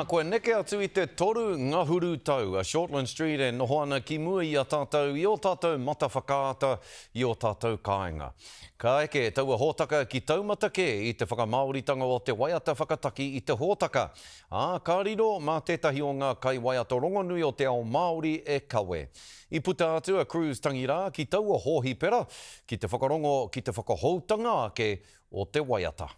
Kua neke atu i te 3 ngahuru tau a Shortland Street e noho ana ki mua i a tātou, i ō tātou mata whakaata, i ō tātou kāinga. Ka eke taua hōtaka ki taumata kē i te whakamāoritanga o te waiata whakataki i te hōtaka, ā, ka riro mā tētahi o ngā kaiwaiata rongonui o te ao Māori e kawe. I puta atu a Cruz Tangirā ki taua hōhipera ki te whakarongo ki te whakahoutanga ake o te waiata.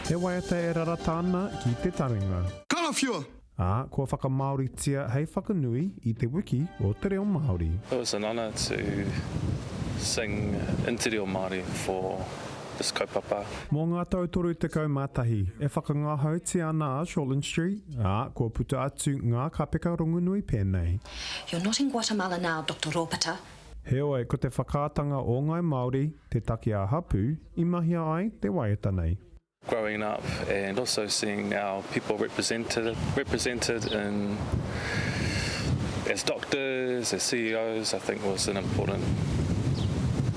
He waiata e rarata ana ki te taringa. Karawhiua! Ā, kua whakamāoritia hei whakanui i Te Wiki o te Reo Māori. It was an honour to sing in te reo Māori for this kaupapa. Mō ngā tau 31, e whakangahautia ana a Shortland Street, ā, kua puta atu ngā kāpeka rongonui pēnei. You're not in Guatemala now, Doctor Ropata. Heoi, ko te whakaatanga o Ngāi Māori, te take ā-hapū, i mahia ai te waiata nei. Growing up and also seeing our people represented represented in as doctors, as CEOs, I think was an important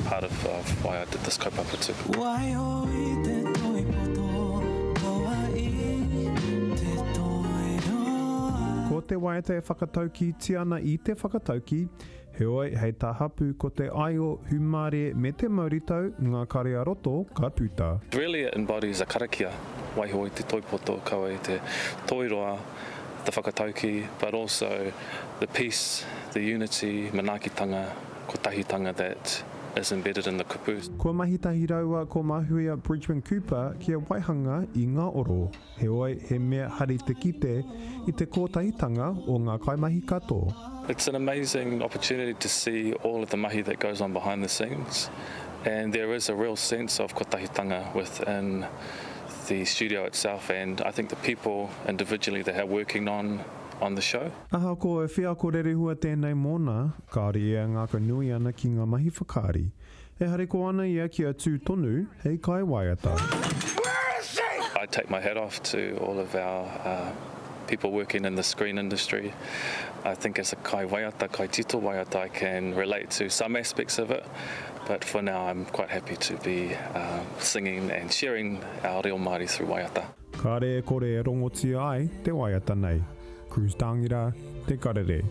part of of why I did this kaupapa too. Waiho i te toi poto, toa i te toi roa. Ko te waiata e whakataukītia ana i te whakataukī, Heoi, hei tā Hapu ko te aio, hūmārie me te mauritau ngā kare ā-roto ka puta. Really it embodies a karakia, waiho i te toipoto, kaua i te toiroa, the whakatauki, but also the peace, the unity, manaakitanga, kotahitanga that is embedded in the kupu. Kua mahi tahi raua ko Mahuia Bridgman Cooper kia waihanga i ngā oro. Heoi, he mea hari te kite i te kōtahitanga o ngā kaimahi katoa. It's an amazing opportunity to see all of the mahi that goes on behind the scenes and there is a real sense of kotahitanga within the studio itself and I think the people individually that are working on on the show. Ahakoa e wheako rerehua tēnei mōna, kāore ia e ngākaunui ana ki ngā mahi whakaari. E harikoa ana ia kia tū tonu hei kaiwaiata. Where is she? I take my hat off to all of our people working in the screen industry. I think as a kaiwaiata, kaitito waiata, I can relate to some aspects of it, but for now I'm quite happy to be singing and sharing our reo Māori through waiata. Kāre e kore e rongotia ai te waiata nei. Cruz Tāngira, Te Karere.